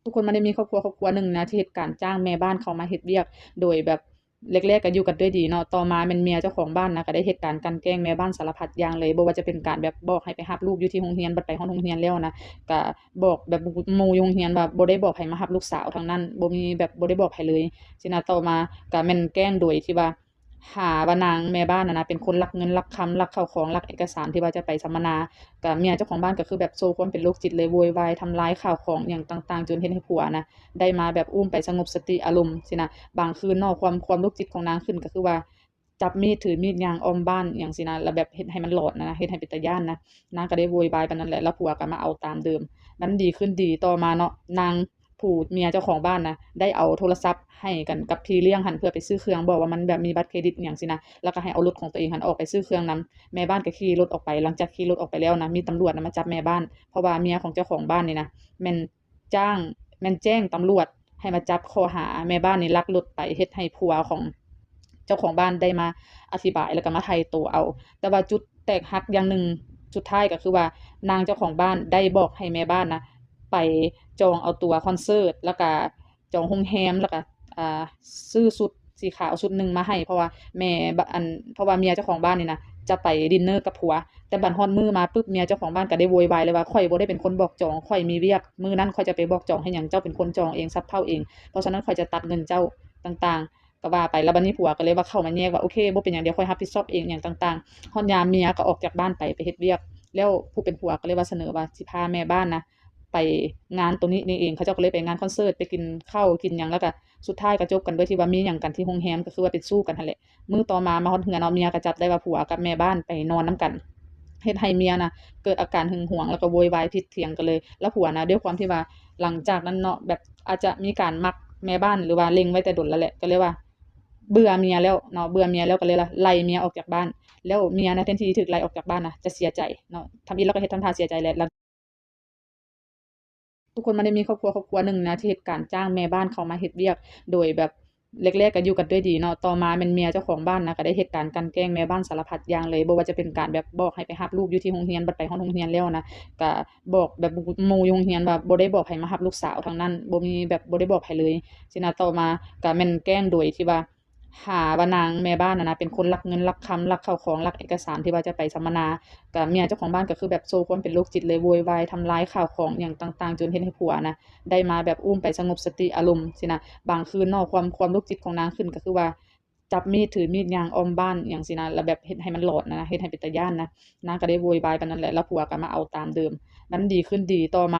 ທຸກຄົນມັນໄດ້ມີຄອບຄົວ ຄອບຄົວໜຶ່ງນະ ທີ່ເຮັດການຈ້າງແມ່ບ້ານເຂົ້າມາເຮັດວຽກ ໂດຍແບບແລກໆກໍຢູ່ກັນດ້ວຍດີເນາະ, ຕໍ່ມາແມ່ນເມຍເຈົ້າຂອງບ້ານນະ ກໍໄດ້ເຮັດການກັ່ນແກລ້ງແມ່ບ້ານສາລະພັດຢ່າງເລີຍ, ບໍ່ວ່າຈະເປັນການແບບບອກໃຫ້ໄປຮັບລູກຢູ່ທີ່ໂຮງຮຽນ, ບັດໄປຮອດໂຮງຮຽນແລ້ວນະ ກໍບອກແບບໝູ່ຢູ່ໂຮງຮຽນວ່າບໍ່ໄດ້ບອກໃຫ້ມາຮັບລູກສາວທັງນັ້ນ, ບໍ່ມີແບບ ບໍ່ໄດ້ບອກໃຜເລີຍຊີ້ນະ. ຕໍ່ມາກໍແມ່ນແກ້ງໂດຍທີ່ວ່າ ຫາວ່ານາງແມ່ບ້ານຫັ້ນນະ ເປັນຄົນລັກເງິນລັກຄຳ ລັກເຂົ້າຂອງ ລັກເອກະສານທີ່ວ່າຈະໄປສຳມະນາ. ກະເມຍເຈົ້າຂອງບ້ານກໍຄືແບບໂຊຄວາມເປັນໂລກຈິດເລີຍ, ໂວຍວາຍ ທຳລາຍຂ້າວຂອງຫຍັງຕ່າງໆ ຈົນເຮັດໃຫ້ຜົວນະ ໄດ້ມາແບບອຸ້ມໄປສະຫງົບສະຕິອາລົມຊີ້ນະ. ບາງຄືນເນາະ ຄວາມ ຄວາມໂລກຈິດຂອງນາງຂຶ້ນກໍຄືວ່າ ຈັບມີດ ຖືມີດ ຍ່າງອ້ອມບ້ານຫຍັງຊີ້ນະ, ແລ້ວແບບເຮັດໃຫ້ມັນຫຼອນນະ ເຮັດໃຫ້ເປັນຕາຢ້ານນະ. ນາງກໍໄດ້ໂວຍວາຍປານນັ້ນແຫຼະ ແລ້ວຜົວກໍມາເອົາຕາມເດີມ. ມັນດີຂຶ້ນດີ ຕໍ່ມາເນາະ ນາງ ຜູ້ເມຍເຈົ້າຂອງບ້ານນະ ໄດ້ເອົາໂທລະສັບໃຫ້ກັນກັບພີ່ລ້ຽງຫັ້ນ ເພື່ອໄປຊື້ເຄື່ອງ, ບອກວ່າມັນແບບມີບັດເຄຣດິດຫຍັງຊີ້ນະ, ແລ້ວກໍໃຫ້ເອົາລົດຂອງຕົວເອງຫັ້ນອອກໄປຊື້ເຄື່ອງນຳ. ແມ່ບ້ານກໍຂີ່ລົດອອກໄປ, ຫຼັງຈາກຂີ່ລົດອອກໄປແລ້ວນະ ມີຕຳຫຼວດນະມາຈັບແມ່ບ້ານ ເພາະວ່າເມຍຂອງເຈົ້າຂອງບ້ານນີ້ນະ ແມ່ນຈ້າງ ແມ່ນແຈ້ງຕຳຫຼວດໃຫ້ມາຈັບຂໍ້ຫາແມ່ບ້ານນີ້ລັກລົດໄປ ເຮັດໃຫ້ຜົວຂອງເຈົ້າຂອງບ້ານໄດ້ມາອະທິບາຍ ແລ້ວກໍມາໄຖ່ໂຕເອົາ. ແຕ່ວ່າຈຸດ ແຕກຫັກຢ່າງໜຶ່ງ ສຸດທ້າຍກໍຄືວ່າ ນາງເຈົ້າຂອງບ້ານໄດ້ບອກໃຫ້ແມ່ບ້ານນະ ໄປຈອງເອົາຕົ໋ວຄອນເສີດ ແລ້ວກະຈອງໂຮງແຮມ ແລ້ວກະ ອ່າ ຊື້ຊຸດສີຂາວຊຸດໜຶ່ງມາໃຫ້ ເພາະວ່າແມ່ ອັນ ເພາະວ່າເມຍເຈົ້າຂອງບ້ານນີ້ນະ ຈະໄປດິນເນີກັບຜົວ. ແຕ່ບັດຮອດມື້ມາປຶບ ເມຍເຈົ້າຂອງບ້ານກໍໄດ້ໂວຍວາຍເລີຍວ່າ ຂ້ອຍບໍ່ໄດ້ເປັນຄົນບອກຈອງ, ຂ້ອຍມີວຽກ, ມື້ນັ້ນຂ້ອຍຈະໄປບອກຈອງເຮັດຫຍັງ, ເຈົ້າເປັນຄົນຈອງເອງ, ສັບເທົາເອງ, ເພາະສະນັ້ນຂ້ອຍຈະຕັດເງິນເຈົ້າຕ່າງໆ ກໍວ່າໄປ. ແລ້ວບັດນີ້ຜົວກໍເລີຍວ່າເຂົ້າມາແຍກວ່າ ໂອເຄ ບໍ່ເປັນຫຍັງ, ດຽວຂ້ອຍຮັບຜິດຊອບເອງ ຫຍັງຕ່າງໆ. ຮອດຍາມເມຍກໍອອກຈາກບ້ານໄປ ໄປເຮັດວຽກ. ແລ້ວຜູ້ເປັນຜົວກໍເລີຍວ່າສະເໜີວ່າຊິພາແມ່ບ້ານນະ ໄປງານໂຕນີ້ນີ້ເອງ. ເຂົາເຈົ້າກໍເລີຍໄປງານຄອນເສີດ ໄປກິນເຂົ້າກິນຫຍັງ, ແລ້ວກໍສຸດທ້າຍກໍຈົບກັນດ້ວຍທີ່ວ່າມີຫຍັງກັນທີ່ໂຮງແຮມ, ກໍຄືວ່າເປັນຊູ້ກັນຫັ້ນແຫຼະ. ມື້ຕໍ່ມາ ມາຮອດເຮືອນເນາະ ເມຍກໍຈັບໄດ້ວ່າຜົວກັບແມ່ບ້ານໄປນອນນຳກັນ, ເຮັດໃຫ້ເມຍນະເກີດອາການຫຶງຫວງ ແລ້ວກໍໂວຍວາຍຜິດຖຽງກັນເລີຍ. ແລ້ວຜົວນະ ດ້ວຍຄວາມທີ່ວ່າຫຼັງຈາກນັ້ນເນາະ ແບບອາດຈະມີການມັກແມ່ບ້ານ ຫຼືວ່າເລັງໄວ້ແຕ່ດົນແລ້ວແຫຼະ ກໍເລີຍວ່າເບື່ອເມຍແລ້ວເນາະ, ເບື່ອເມຍແລ້ວກໍເລີຍໄລ່ເມຍອອກຈາກບ້ານ. ແລ້ວເມຍນະ ແທນທີ່ຖືກໄລ່ອອກຈາກບ້ານນະ ຈະເສຍໃຈເນາະ, ທຳອິດແລ້ວກໍເຮັດທຳທ່າເສຍໃຈແຫຼະ. ທຸກຄົນມັນໄດ້ມີຄອບຄົວ ຄອບຄົວໜຶ່ງນະ ທີ່ເຮັດການຈ້າງແມ່ບ້ານເຂົ້າມາເຮັດວຽກ ໂດຍແບບແລກໆກໍຢູ່ກັນດ້ວຍດີເນາະ, ຕໍ່ມາແມ່ນເມຍເຈົ້າຂອງບ້ານນະ ກໍໄດ້ເຮັດການກັ່ນແກລ້ງແມ່ບ້ານສາລະພັດຢ່າງເລີຍ, ບໍ່ວ່າຈະເປັນການແບບບອກໃຫ້ໄປຮັບລູກຢູ່ທີ່ໂຮງຮຽນ, ບັດໄປຮອດໂຮງຮຽນແລ້ວນະ ກໍບອກແບບໝູ່ຢູ່ໂຮງຮຽນວ່າບໍ່ໄດ້ບອກໃຫ້ມາຮັບລູກສາວທັງນັ້ນ, ບໍ່ມີແບບ ບໍ່ໄດ້ບອກໃຜເລີຍຊີ້ນະ. ຕໍ່ມາກໍແມ່ນແກ້ງໂດຍທີ່ວ່າ ຫາວ່ານາງແມ່ບ້ານຫັ້ນນະ ເປັນຄົນລັກເງິນລັກຄຳ ລັກເຂົ້າຂອງ ລັກເອກະສານທີ່ວ່າຈະໄປສຳມະນາ. ກະເມຍເຈົ້າຂອງບ້ານກໍຄືແບບໂຊຄວາມເປັນໂລກຈິດເລີຍ, ໂວຍວາຍ ທຳລາຍຂ້າວຂອງຫຍັງຕ່າງໆ ຈົນເຮັດໃຫ້ຜົວນະ ໄດ້ມາແບບອຸ້ມໄປສະຫງົບສະຕິອາລົມຊີ້ນະ. ບາງຄືນເນາະ ຄວາມ ຄວາມໂລກຈິດຂອງນາງຂຶ້ນກໍຄືວ່າ ຈັບມີດ ຖືມີດ ຍ່າງອ້ອມບ້ານຫຍັງຊີ້ນະ, ແລ້ວແບບເຮັດໃຫ້ມັນຫຼອນນະ ເຮັດໃຫ້ເປັນຕາຢ້ານນະ. ນາງກໍໄດ້ໂວຍວາຍປານນັ້ນແຫຼະ ແລ້ວຜົວກໍມາເອົາຕາມເດີມ. ມັນດີຂຶ້ນດີ ຕໍ່ມາ